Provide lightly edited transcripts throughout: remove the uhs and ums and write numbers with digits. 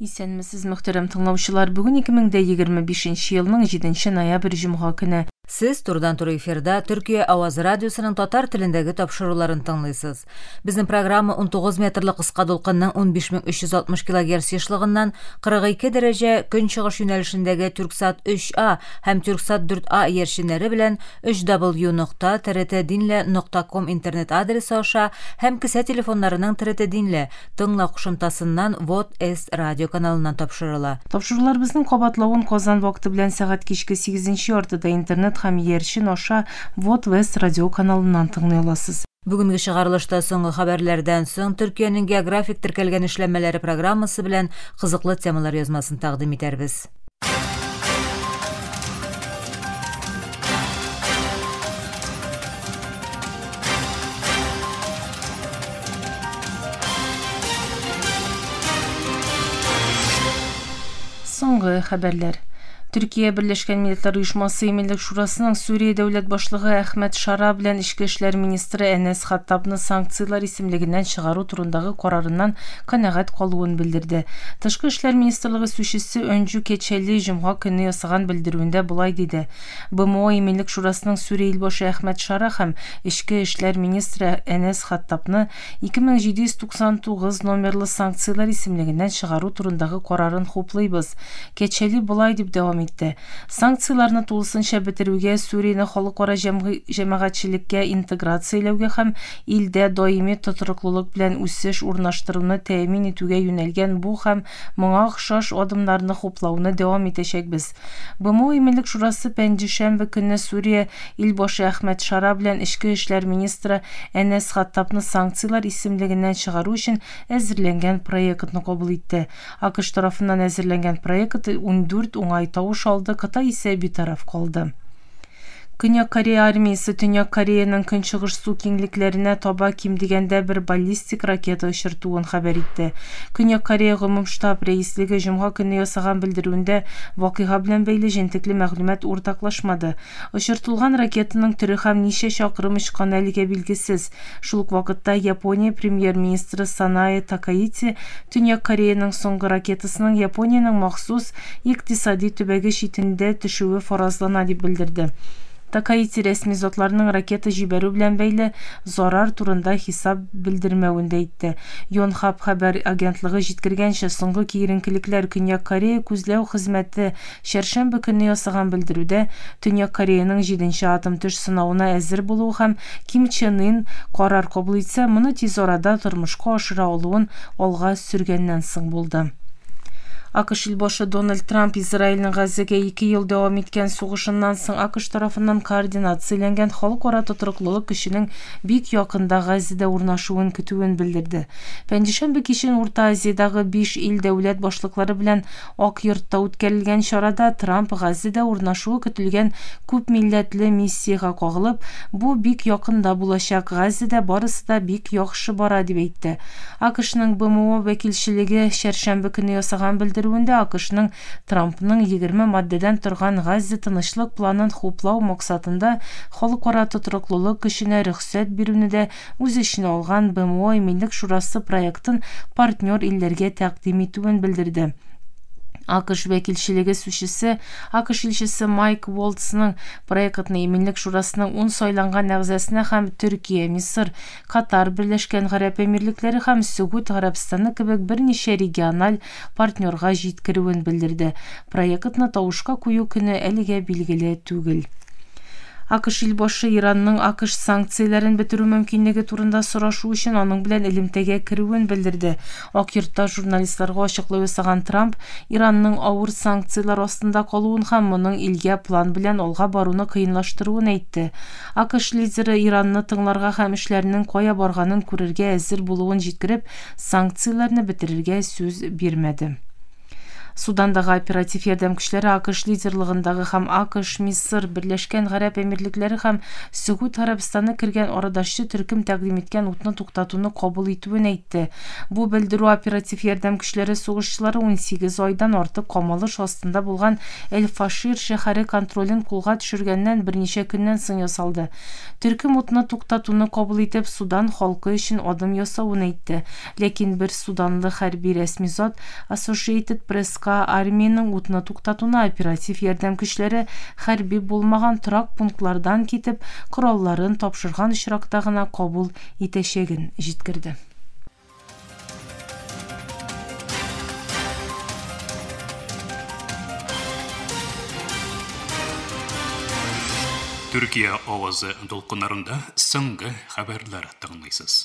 Исәнмесез, мөхтәрәм тыңлаучылар! Бүген 2025 елның 7 ноябрь җомга көне. Сез турыдан-туры эфирда Төркия авазы радиосының татар телендәге тапшыруларын тыңлыйсыз. Безнең программа 19 метрлы кыска дулкынның 15360 килогерц ешлыгыннан 42 дәрәҗә көнчыгыш юнәлешендәге Түрксат 3А һәм Түрксат 4А иярченнәре белән 3w.trtdinle.com интернет адресы аша һәм кесә телефоннарының TRT Dinle Тыңла кушымтасыннан Вот С радио каналыннан тапшырыла. Тапшыруларыбызның кабатлавын Казан вакыты белән сәгать кичке сигезенче яртыда интернет һәм иярчен аша Вот Вест радио каналыннан тыңлый аласыз. Бүгенге чыгарылышта соңгы хәбәрләрдән соң Төркиянең географик теркәлгән эшләнмәләре программасы белән кызыклы темалар язмасын тәкъдим итәрбез. Соңгы хәбәрләр. Төркия Берләшкән Милләтләр Оешмасы Иминлек Шурасының Сүрия дәүләт башлыгы Әхмәт Шара белән эчке эшләр министры Әнәс Хаттабны санкцияләр исемлегеннән чыгару турындагы карарыннан канәгать калуын белдерде. Тышкы эшләр министрлыгы сүзчесе Өнҗү Кечәли җомга көнне ясаган белдерүендә болай диде: БМО Иминлек Шурасының Сүрия илбашы Әхмәт Шара һәм эчке эшләр министры Әнәс Хаттабны 2799 номерлы санкцияләр исемлегеннән чыгару турындагы карарын хуплыйбыз. Кечәли болай дип дәвам итте: Санкцияләрне тулысынча бетерүгә, Сүрияне халыкара җәмәгатьчелеккә интеграцияләүгә һәм илдә даими тотрыклылык белән үсеш урнаштыруны тәэмин итүгә юнәлгән бу һәм моңа охшаш адымнарны хуплауны дәвам итәчәкбез. БМО Иминлек Шурасы пәнҗешәмбе көнне Сүрия илбашы Әхмәт Шара белән эчке эшләр министры Әнәс Хаттабны санкцияләр исемлегеннән чыгару өчен әзерләнгән проектны кабул итте. АКШ тарафыннан әзерләнгән проект 14 уңай тавыш алды, Кытай исә битараф калды. Көньяк Корея армиясе Төньяк Кореяның көнчыгыш су киңлекләренә таба ким дигәндә бер баллистик ракета очыртуын хәбәр итте. Көньяк Корея Гомумштаб рәислеге җомга көнне ясаган белдерүендә вакыйга белән бәйле җентекле мәгълүмат уртаклашмады. Очыртылган ракетаның төре һәм ничә чакрым очканы әлегә билгесез. Шул ук вакытта Япония премьер-министры Санаэ Такаити Төньяк Кореяның соңгы ракетасының Япониянең махсус икътисади төбәге читендә төшүе фаразлана, дип белдерде. Такаити рәсми затларның ракета җибәрү белән бәйле зарар турында хисап белдермәвен дә әйтте. Йонхап хәбәр агентлыгы җиткергәнчә, соңгы киеренкелекләр Көньяк Корея күзләү хезмәте чәршәмбе көнне ясаган белдерүдә Төньяк Кореяның җиденче атом-төш сынавына әзер булуы һәм Ким Чен Ын карар кабул итсә, моны тиз арада тормышка ашыра алуын алга сөргәннән соң булды. АКШ илбашы Дональд Трамп Израильнең Газзәгә ике ел дәвам иткән сугышыннан соң АКШ тарафыннан координацияләнгән халыкара тотрыклылык көченең бик якында Газзәдә урнашуын көтүен белдерде. Пәнҗешәмбе кичен Урта Азиядагы биш ил дәүләт башлыклары белән Ак Йортта үткәрелгән чарада Трамп Газзәдә урнашуы көтелгән күпмилләтле миссиягә кагылып, бу бик якында булачак, Газзәдә барысы да бик яхшы бара, дип әйтте. АКШның БМО вәкилчелеге чәршәмбе көнне ясаган белдерүендә АКШның Трампның 20 маддәдән торган Газзә тынычлык планын хуплау максатында халыкара тотрыклылык көченә рөхсәт бирүне дә үз эченә алган БМО Иминлек шурасы проектын партнер илләргә тәкъдим итүен белдерде. АКШ вәкилчелеге сүзчесе АКШ илчесе Майк Уолтсның проектны Иминлек шурасының ун сайланган әгъзасына һәм Төркия, Мисыр, Катар, Берләшкән Гарәп Әмирлекләре һәм Сөгуд Гарәбстаны кебек берничә региональ партнерга җиткерүен белдерде. Проектны тавышка кую көне әлегә билгеле түгел. АКШ илбашы Иранның АКШ санкцияләрен бетерү мөмкинлеге турында сорашу өчен аның белән элемтәгә керүен белдерде. Ак йортта журналистларга ачыклау ясаган Трамп Иранның авыр санкцияләр астында калуын һәм моның илгә план белән алга баруны кыенлаштыруын әйтте. АКШ лидеры Иранны тыңларга һәм эшләренең кая барганын күрергә әзер булуын җиткереп, санкцияләрне бетерергә сүз бирмәде. Судандагы оператив ярдәм көчләре АКШ лидерлыгындагы һәм АКШ, Мисыр, Берләшкән Гарәп Әмирлекләре һәм Сөгуд Гарәбстаны кергән арадашчы төркем тәкъдим иткән утны туктатуны кабул итүен әйтте. Бу белдерү оператив ярдәм көчләре сугышчылары 18 айдан артык камалыш астында булган Эль-Фашир шәһәре контролен кулга төшергәннән берничә көннән соң ясалды. Төркем утны туктатуны кабул итеп, Судан халкы өчен адым ясавын әйтте. Ләкин бер суданлы хәрби рәсми зат Associated Press-ка армиянең утны туктатуны оператив ярдәм көчләре хәрби булмаган торак пунктлардан китеп, коралларын тапшырган очракта гына кабул итәчәген җиткерде. Төркия авазы дулкыннарында соңгы хәбәрләр тыңлыйсыз.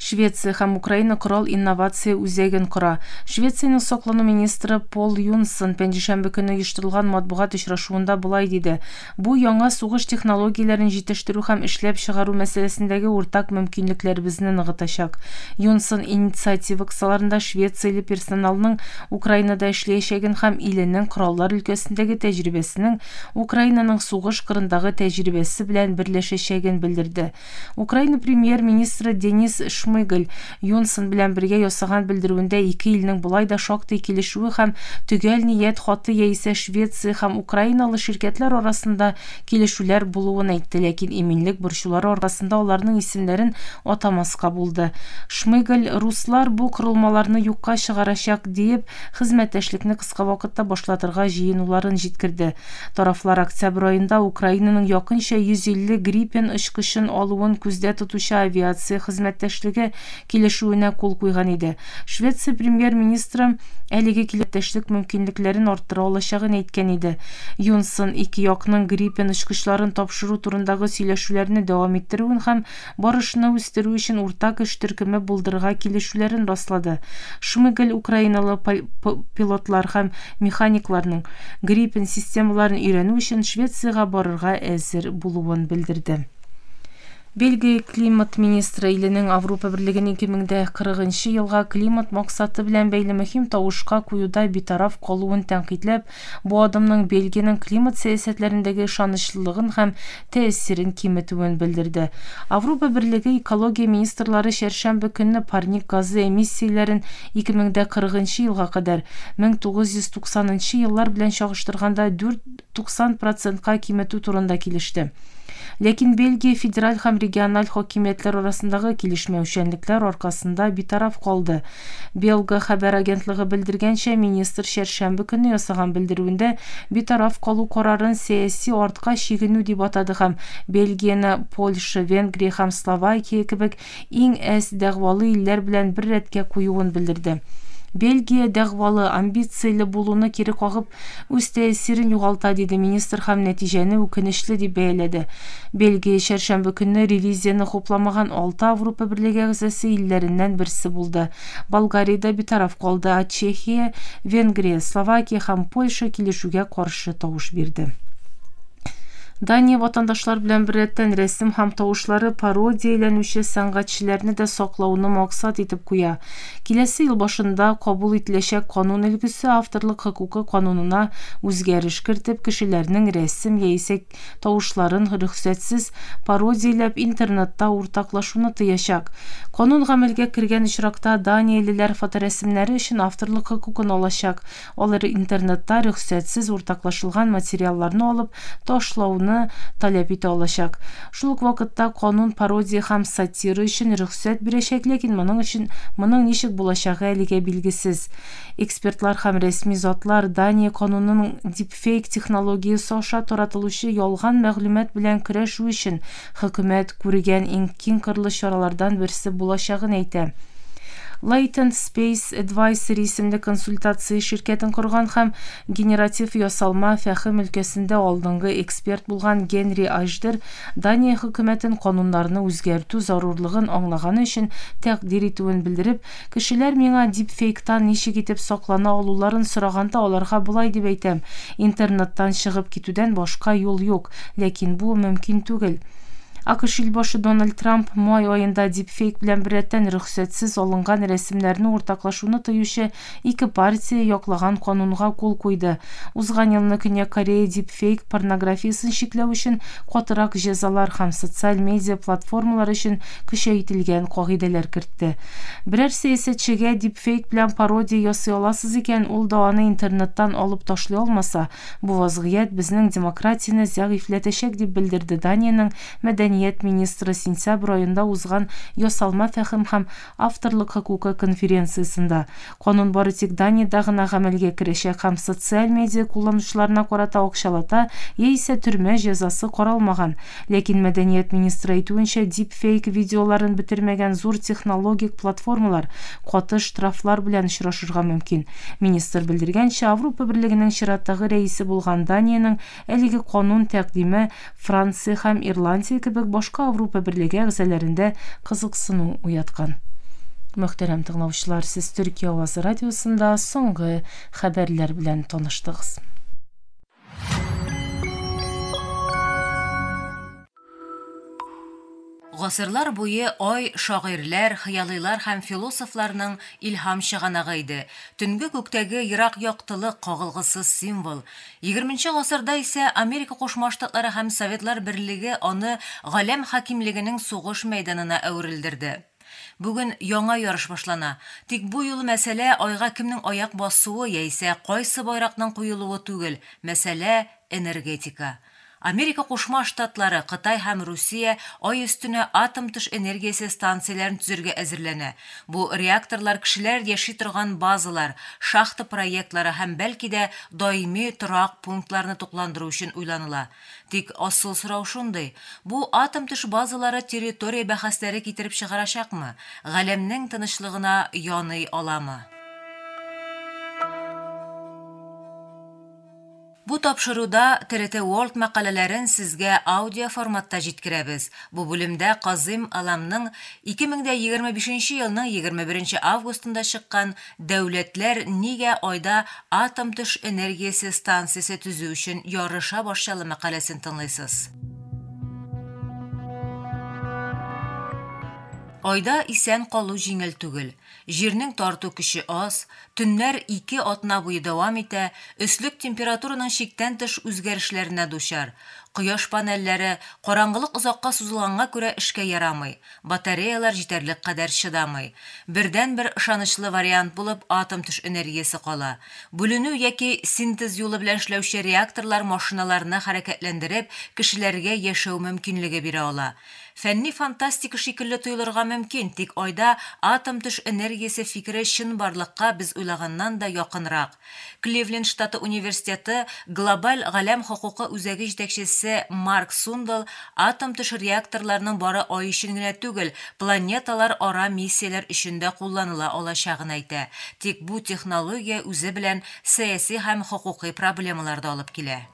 Швеция һәм Украина корал инновация үзәген кора. Швециянең саклану министры Пол Юнсон пәнҗешәмбе көне оештырылган матбугат очрашуында болай диде: "Бу яңа сугыш технологияләрен җитештерү һәм эшләп чыгару мәсьәләсендәге уртак мөмкинлекләребезне ныгытачак". Юнсон инициатива кысаларында швецияле персоналның Украинада эшләячәген һәм иленең кораллар өлкәсендәге тәҗрибәсенең Украинаның сугыш кырындагы тәҗрибәсе белән берләшәчәген белдерде. Украина премьер-министры Денис Шмыгаль Юнсон белән бергә ясаган белдерүендә ике илнең болай да шактый килешүе һәм төгәл ният хаты яисә Швеция һәм украиналы ширкәтләр арасында килешүләр булуын әйтте, ләкин иминлек борчулары аркасында аларның исемнәрен атамаска булды. Шмыгаль руслар бу корылмаларны юкка чыгарачак диеп, хезмәттәшлекне кыска вакытта башлатырга җыенуларын җиткерде. Тарафлар октябрь аенда Украинаның якынча 150 Гриппен очкычын алуын күздә тотучы авиация хезмәттәшлеге килешүенә кул куйган иде. Швеция премьер-министры әлеге киләчәклек мөмкинлекләрен арттыра алачагын әйткән иде. Юнсон ике якның Гриппен очкычларын тапшыру турындагы сөйләшүләрне дәвам иттерүен һәм барышны үстерү өчен уртак эш төркеме булдырырга килешүләрен раслады. Шмыгаль украиналы пилотлар һәм механикларның Гриппен системаларын өйрәнү өчен Швециягә барырга әзер булуын белдерде. Бельгия климат министры иленең Авропа Берлегенең 2040 елга климат максаты белән бәйле мөһим тавышка куюда битараф калуын тәнкыйтьләп, бу адымның Бельгиянең климат сәясәтләрендәге ышанычлылыгын һәм тәэсирен киметүен белдерде. Авропа Берлеге экология министрлары чәршәмбе көнне парник газы эмиссияләрен 2040 елга кадәр 1990 еллар белән чагыштырганда 4,90%-ка киметү турында килеште. Ләкин Бельгия федераль һәм региональ хакимиятләр арасындагы килешмәүчәнлекләр аркасында битараф калды. Белга хәбәр агентлыгы белдергәнчә, министр чәршәмбе көне ясаган белдерүендә битараф калу карарын сәяси артка чигенү дип атады һәм Бельгияне Польша, Венгрия һәм Словакия кебек иң әз дәгъвалы илләр белән бер рәткә куюын белдерде. Бельгия дәгъвалы, амбицияле булуны кире кагып, үз тәэсирен югалта, диде министр һәм нәтиҗәне үкенечле дип бәяләде. Бельгия чәршәмбе көнне ревизияне хупламаган 6 Авропа Берлеге әгъзасы илләреннән берсе булды. Болгариядә битараф калды, ә Чехия, Венгрия, Словакия һәм Польша килешүгә каршы тавыш бирде. Дания ватандашлар белән беррәттән рәсем һәм тавышлары пародияләнүче сәнгатьчеләрне дә саклауны максат итеп куя. Киләсе ел башында кабул ителәчәк канун өлгесе авторлык хокукы канунына үзгәреш кертеп, кешеләрнең рәсем яисә тавышларын рөхсәтсез пародияләп интернетта уртаклашуны тыячак. Канун гамәлгә кергән очракта даниялеләр фоторәсемнәре өчен авторлык хокукын алачак. Алар интернетта рөхсәтсез уртаклашылган материалларны алып ташлауны таләп итә алачак. Шул ук вакытта канун пародия һәм сатира өчен рөхсәт бирәчәк, ләкин моның өчен моның ничек булачагы әлегә билгесез. Экспертлар һәм рәсми затлар Дания канунының дипфейк технологиясе аша таратылучы ялган мәгълүмат белән көрәшү өчен хөкүмәт күргән иң киң кырлы чаралардан берсе булачагын әйтә. Latent Space Advisory исемле консультация ширкәтен корган һәм генератив ясалма фәһем өлкәсендә алдынгы эксперт булган Генри Аждер Дания хөкүмәтен кануннарны үзгәртү зарурлыгын аңлаганы өчен тәкъдир итүен белдереп, кешеләр миңа дипфейктан ничек итеп саклана алуларын сораганда аларга болай дип әйтәм: интернеттан чыгып китүдән башка юл юк, ләкин бу мөмкин түгел. АКШ илбашы Дональд Трамп май аенда дипфейк белән беррәттән рөхсәтсез алынган рәсемнәрне уртаклашуны тыючы ике партия яклаган канунга кул куйды. Узган елны Көньяк Корея дипфейк порнографиясен чикләү өчен катырак җәзалар һәм социаль медиа платформалар өчен көчәйтелгән кагыйдәләр кертте. Берәр сәясәтчегә дипфейк белән пародия ясый аласыз икән, ул да аны интернеттан алып ташлый алмаса, бу вазгыять безнең демократияне зәгыйфьләтәчәк, дип белдерде Даниянең мәдәният министры сентябрь аенда узган ясалма фәһем һәм авторлык хокукы конференциясендә. Канун бары тик Даниядә гына гамәлгә керәчәк һәм социаль медиа кулланучыларына карата акчалата яисә төрмә җәзасы каралмаган. Ләкин мәдәният министры әйтүенчә, дипфейк видеоларын бетермәгән зур технологик платформалар каты штрафлар белән очрашырга мөмкин. Министр белдергәнчә, Авропа Берлегенең чираттагы рәисе булган Даниянең әлеге канун тәкъдиме Франция һәм Ирландия кебек башка Авропа Берлеге әгъзаларында кызыксыну уяткан. Мөхтәрәм тыңлаучылар, сез Төркия авазы радиосында соңгы хәбәрләр белән таныштыгыз. Гасырлар буе ай шагыйрьләр, хыялыйлар һәм философларның илһам чыганагы иде. Төнге күктәге ерак яктылык кагылгысыз символ. 20 гасырда исә Америка Кушма Штатлары һәм Советлар Берлеге аны галәм хакимлегенең сугыш мәйданына әверелдерде. Бүген яңа ярыш башлана. Тик бу юлы мәсьәлә айга кемнең аяк басуы яисә кайсы байракның куелуы түгел, мәсьәлә энергетика. Америка Кушма Штатлары, Кытай һәм Русия ай өстенә атом төш энергиясе станцияләрен төзергә әзерләнә. Бу реакторлар кешеләр яши торган базалар, шахта проектлары һәм бәлки дә даими торак пунктларны тукландыру өчен уйланыла. Тик асыл сорау шундый: бу атом төш базалары территория бәхәсләре китереп чыгарачакмы? Галәмнең тынычлыгына яный аламы? Бу тапшыруда TRT World мәкаләләрен сезгә аудио форматта җиткерәбез. Бу бүлемдә Казым Аламның 2025 елның 21 августында чыккан Дәүләтләр нигә айда атом төш энергиясе станциясе төзү өчен ярыша башлады мәкаләсен тыңлыйсыз. Айда исән калу җиңел түгел. Җирнең тарту көче аз, төннәр 2 атна буе дәвам итә, өслек температураның чиктән тыш үзгәрешләренә дучар. Кояш панельләре караңгылык озакка сузылганга күрә эшкә ярамый, батареялар җитәрлек кадәр чыдамый. Бердән-бер ышанычлы вариант булып атом төш энергиясе кала. Бүленү яки синтез юлы белән эшләүче реакторлар машиналарны хәрәкәтләндереп, кешеләргә яшәү мөмкинлеге бирә ала. Фәнни фантастика шикелле тоелырга мөмкин, тик айда атом төш энергиясе фикере чынбарлыкка без уйлаганнан да якынрак. Кливленд штаты университеты глобаль галәм хокукы үзәге җитәкчесе Марк Сундал атом төш реакторларының бары ай өчен генә түгел, планеталар ара миссияләр өчен дә кулланыла алачагын әйтә. Тик бу технология үзе белән сәяси һәм хокукый проблемалар да алып килә.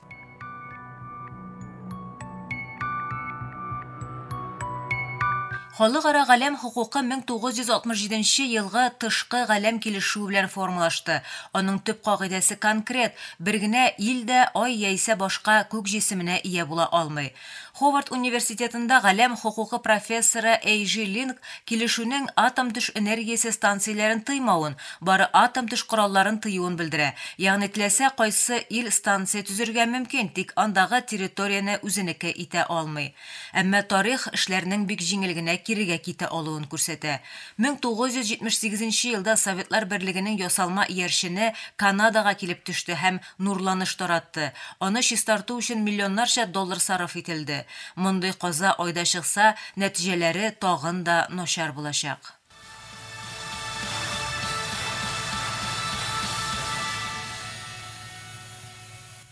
Халыкара галәм хокукы 1967 елгы тышкы галәм килешүе белән формалашты. Аның төп кагыйдәсе конкрет: бер генә ил дә ай яисә башка күк җисеменә ия була алмый. Ховард университетында галәм хокукы профессоры Эйжи Линк килешүнең атом төш энергиясе станцияләрен тыймавын, бары атом төш коралларын тыюын белдерә. Ягъни теләсә кайсы ил станция төзергә мөмкин, тик андагы территорияне үзенеке итә алмый. Әмма тарих эшләрнең бик җиңел генә кирегә китә алуын күрсәтә. 1978 елда Советлар Берлегенең ясалма иярчене Канадага килеп төште һәм нурланыш таратты. Аны чистарту өчен миллионнарча доллар сарыф ителде. Мондый каза айда чыкса, нәтиҗәләре тагын да начар булачак.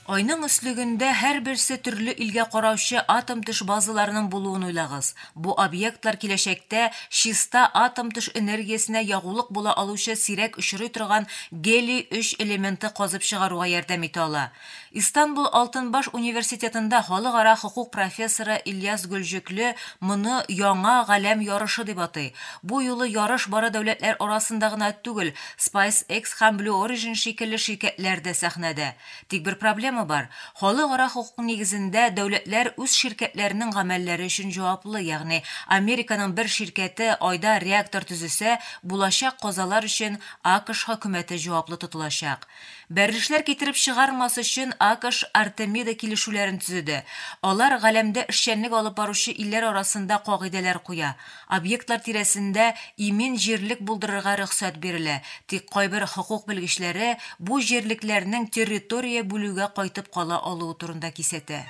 Айның өслегендә һәрберсе төрле илгә караучы атом төш базаларының булуын уйлагыз. Бу объектлар киләчәктә чиста атом төш энергиясенә ягулык була алучы сирәк очрый торган гелий-3 элементы казып чыгаруга ярдәм итә ала. Истанбул Алтынбаш университетында халыкара хокук профессоры Ильяс Гөлҗөкле моны яңа галәм ярышы дип атый. Бу юлы ярыш бары дәүләтләр арасында гына түгел, SpaceX һәм Blue Origin шикелле ширкәтләр дә сәхнәдә. Тик бер проблема проблема бар. Халыкара хокук нигезендә дәүләтләр үз ширкәтләренең гамәлләре өчен җаваплы, ягъни Американың бер ширкәте айда реактор төзесә, булачак казалар өчен АКШ хөкүмәте җаваплы тотылачак. Бәрелешләр китереп чыгармас өчен АКШ Артемида килешүләрен төзеде. Алар галәмдә эшчәнлек алып баручы илләр арасында кагыйдәләр куя. Объектлар тирәсендә имин җирлек булдырырга рөхсәт бирелә. Тик кайбер хокук белгечләре бу җирлекләрнең территория бүлүгә кайтып кала алуы турында кисәтә.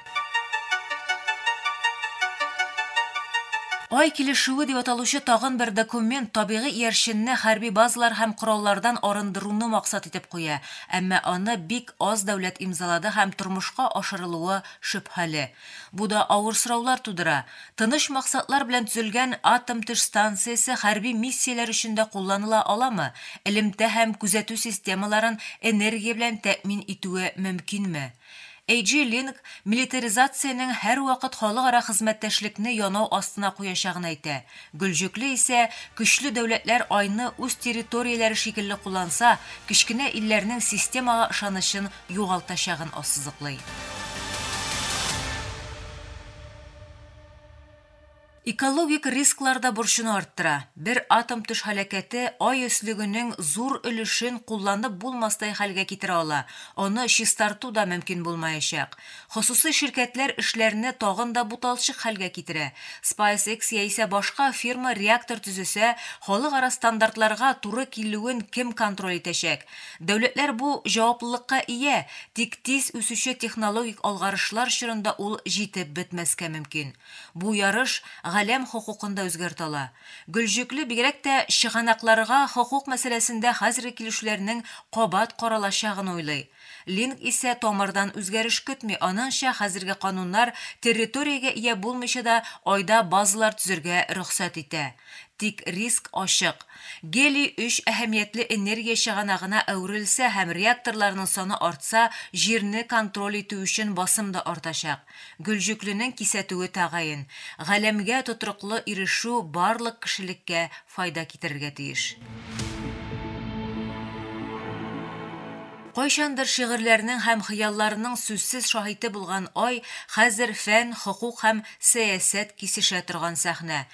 Ай килешүе дип аталучы тагын бер документ табигый иярченне хәрби базалар һәм кораллардан арындыруны максат итеп куя, әмма аны бик аз дәүләт имзалады һәм тормышка ашырылуы шөбһәле. Бу да авыр сораулар тудыра. Тыныч максатлар белән төзелгән атом төш станциясе хәрби миссияләр өчен дә кулланыла аламы? Элемтә һәм күзәтү системаларын энергия белән тәэмин итүе мөмкинме? AG Link милитаризациянең һәр вакыт халыкара хезмәттәшлекне янау астына куячагын әйтә. Гөлҗөкле исә көчле дәүләтләр айны үз территорияләре шикелле кулланса, кечкенә илләрнең системага ышанычын югалтачагын ассызыклый. Экологик рисклар да борчуны арттыра. Бер атом төш һәлакәте ай өслегенең зур өлешен кулланып булмастай хәлгә китерә ала. Аны чистарту да мөмкин булмаячак. Хосусый ширкәтләр эшләрне тагын да буталчык хәлгә китерә. SpaceX яисә башка фирма реактор төзесә, халыкара стандартларга туры килүен кем контроль итәчәк? Дәүләтләр бу җаваплылыкка ия, тик тиз үсүче технологик алгарышлар чорында ул җитеп бетмәскә мөмкин. Бу ярыш галәм хокукында үзгәртә ала. Гөлҗөкле бигрәк тә чыганакларга хокук мәсьәләсендә хәзерге килешүләрнең кабат каралачагын уйлый. Линк исә тамырдан үзгәреш көтми, аныңча хәзерге кануннар территориягә ия булмыйча да айда базалар төзергә рөхсәт итә. Тик риск ачык. Гелий 3 әһәмиятле энергия чыганагына әверелсә һәм реакторларның саны артса, җирне контроль итү өчен басым да артачак. Гөлҗөкленең кисәтүе тәгаен. Галәмгә тотрыклы ирешү барлык кешелеккә файда китерергә тиеш. Кайчандыр шигырьләрнең һәм хыялларының сүзсез шаһиты булган ай хәзер фән, хокук һәм сәясәт кисешә торган сәхнә.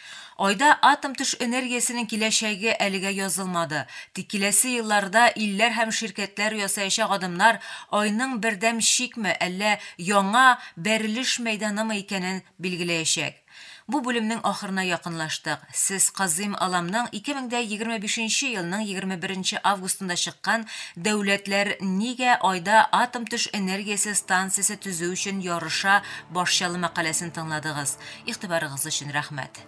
Айда атом төш энергиясенең киләчәге әлегә язылмады. Тик киләсе елларда илләр һәм ширкәтләр ясаячак адымнар айның бердәм чикме, әллә яңа бәрелеш мәйданымы икәнен билгеләячәк. Бу бүлемнең ахырына якынлаштык. Сез Казым Аламның 2025 елның 21 августында чыккан Дәүләтләр нигә айда атом төш энергиясе станциясе төзү өчен ярыша башчалы мәкаләсен тыңладыгыз. Игътибарыгыз өчен рәхмәт.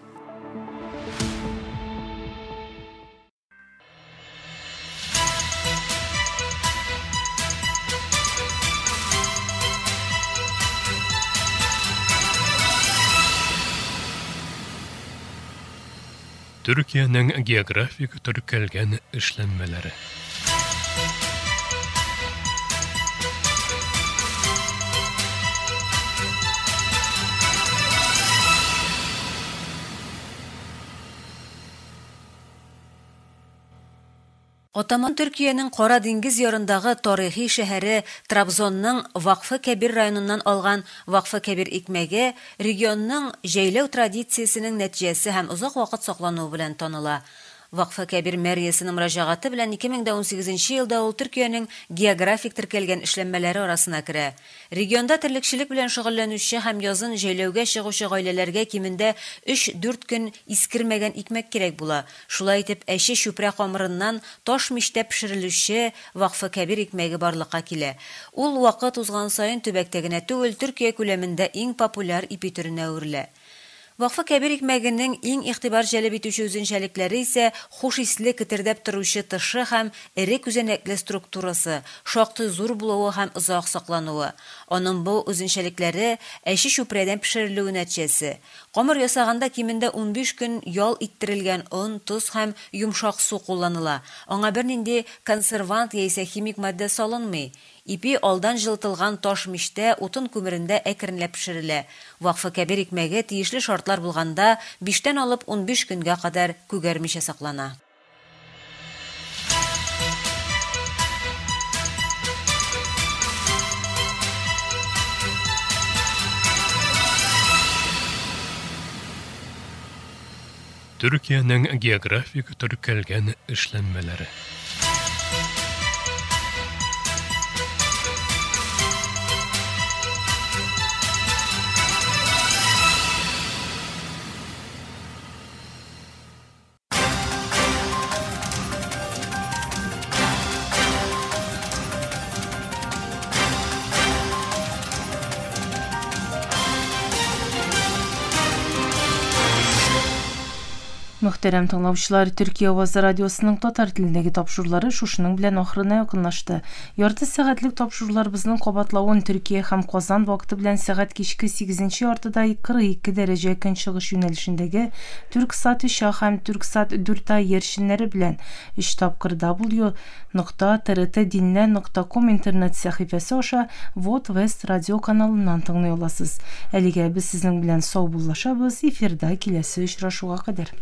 Төркиянең географик теркәлгән эшләнмәләре. Атаман Төркиянең Кара диңгез ярындагы тарихи шәһәре Трабзонның Вакфы Кәбир районыннан алган Вакфы Кәбир икмәге регионның җәйләү традициясенең нәтиҗәсе һәм озак вакыт саклануы белән таныла. Вакфы Кәбир мэриясенең мөрәҗәгате белән 2018 елда ул Төркиянең географик теркәлгән эшләнмәләре арасына керә. Регионда терлекчелек белән шөгыльләнүче һәм язын җәйләүгә чыгучы гаиләләргә кимендә 3-4 көн искермәгән икмәк кирәк була. Шулай итеп, әче чүпрә камырыннан таш мичтә пешерелүче Вакфы Кәбир икмәге барлыкка килә. Ул вакыт узган саен төбәктә генә түгел, Төркия күләмендә иң популяр ипи төренә әверелә. Вакфы Кәбир икмәгенең иң игътибар җәлеп итүче үзенчәлекләре исә хуш исле кетердәп торучы тышы һәм эре күзәнәкле структурасы, шактый зур булуы һәм озак саклануы. Аның бу үзенчәлекләре әче чүпрәдән пешерелүе нәтиҗәсе. Камыр ясаганда кимендә 15 көн ял иттерелгән он, тоз һәм йомшак су кулланыла. Аңа бернинди консервант яисә химик матдә салынмый. Ипи алдан җылытылган таш мичтә утын күмерендә әкренләп пешерелә. Вакфы Кәбир икмәге тиешле шартлар булганда 5-тән алып 15 көнгә кадәр күгәрмичә саклана. Төркиянең географик теркәлгән эшләнмәләре. Мөхтәрәм тыңлаучылар, Төркия авазы радиосының татар телендәге тапшырулары шушының белән ахырына якынлашты. Ярты сәгатьлек тапшыруларыбызның кабатлавын Төркия һәм Казан вакыты белән сәгать кичке 8 яртыда 42 дәрәҗә көнчыгыш юнәлешендәге Түрксат 3А һәм Түрксат 4А иярченнәре белән 3 тапкыр w нокта trtdinle нокта ком интернет сәхифәсе аша Вот Вест радио каналыннан тыңлый аласыз. Әлегә без сезнең белән саубуллашабыз, эфирда киләсе очрашуга кадәр.